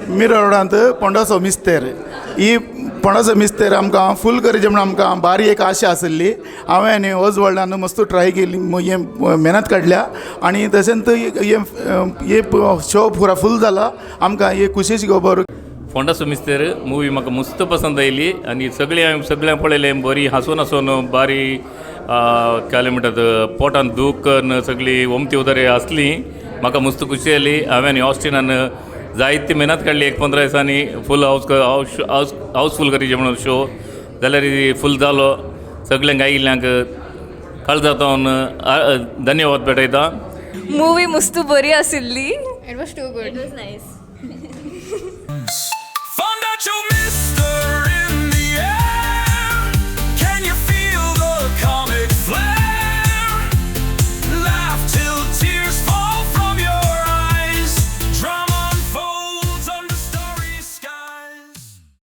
मिरा रोडांत पोंडाचो मिस्तेर. ही पोंडाचो मिस्तेर आमकां फूल करचें म्हूण आमकां बारी एक आशा आसली. हांवें आनी ओजवल्डान मस्त ट्राय केली, हें मेहनत काडल्या आनी तशेंच हे शो पुरा फूल जाला. आमकां ही खुशीची खबर. फोंडाचो मिस्तेर मुवी म्हाका मस्त पसंत आयली आनी सगळीं हांवें सगळ्यांक पळयलें. बरी हांसून हांसून बारी काय म्हणटात, पोटान दूख करून सगळीं ओमथी उदरी हांसली. म्हाका मस्त खुशी जाली. हांवें ऑस्टिनान जायती मेहनत काडली एक 15 दिसांनी फूल हावस हावस हावस हावसफूल करीचे म्हणून शो, जाल्यार फूल जालो. सगल्यांक आयिल्ल्यांक काळजांतल्यान धन्यवाद भेटयता. मूवी मस्त बरी आशिल्ली. It was too good. It was nice.